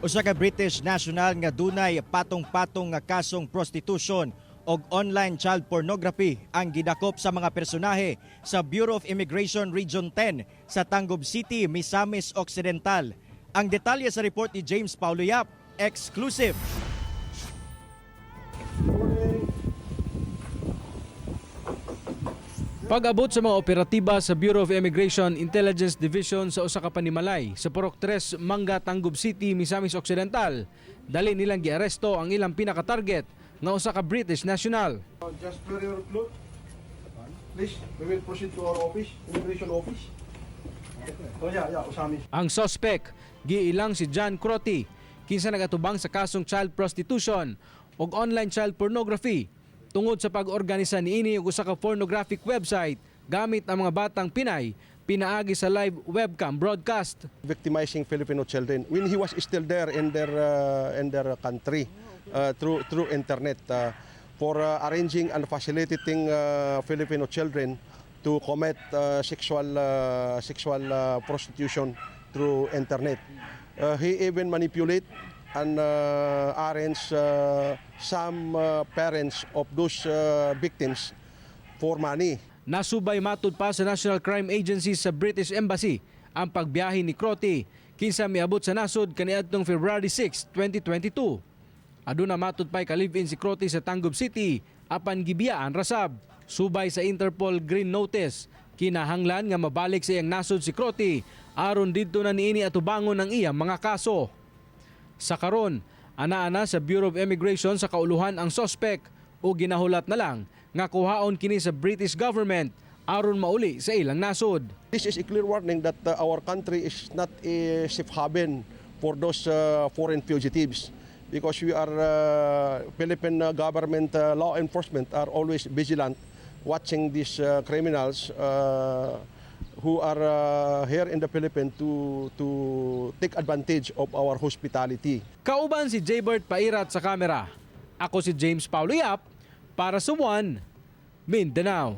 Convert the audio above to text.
Usa ka British national nga dunay patong-patong nga kasong prostitution og online child pornography ang gidakop sa mga personahe sa Bureau of Immigration Region 10 sa Tangub City, Misamis Occidental. Ang detalye sa report ni James Paulo Yap, exclusive. Pag-abot sa mga operatiba sa Bureau of Immigration Intelligence Division sa usa ka panimalay sa Purok 3, Manga, Tangub City, Misamis Occidental, dali nilang giaresto ang ilang pinaka-target nga usa ka British national. Just wear your clothes. Please, we will proceed to our office, immigration office. Oh yeah, Osami. Ang suspect, giilang si John Crotty, kinsa nagatubang sa kasong child prostitution ug online child pornography tungod sa pag-organisa niini og usa ka pornographic website gamit ang mga batang Pinay pinaagi sa live webcam broadcast. Victimizing Filipino children when he was still there in their country through internet for arranging and facilitating Filipino children to commit sexual prostitution through internet. He even manipulate and arrange some parents of those victims for money. Nasubay matud pa sa National Crime Agency sa British Embassy ang pagbiyahe ni Crotty kinsa miabot sa nasod kaniadtong February 6, 2022. Aduna matud pa'y ka-live-in si Crotty sa Tangub City apan gibiyaan ra sab. Subay sa Interpol Green Notice, kinahanglan nga mabalik sa iyang nasod si Crotty aron didto na niini atubangon ang iyang mga kaso. Sa karon, ana-ana sa Bureau of Immigration sa kauluhan ang suspect o ginahulat na lang nga kuhaon kini sa British government aron mauli sa ilang nasod. This is a clear warning that our country is not a safe haven for those foreign fugitives because we are Philippine government law enforcement are always vigilant, watching these criminals who are here in the Philippines to take advantage of our hospitality. Kauban si Jaybert Pairat sa kamera. Ako si James Paulo Yap para sa One Mindanao.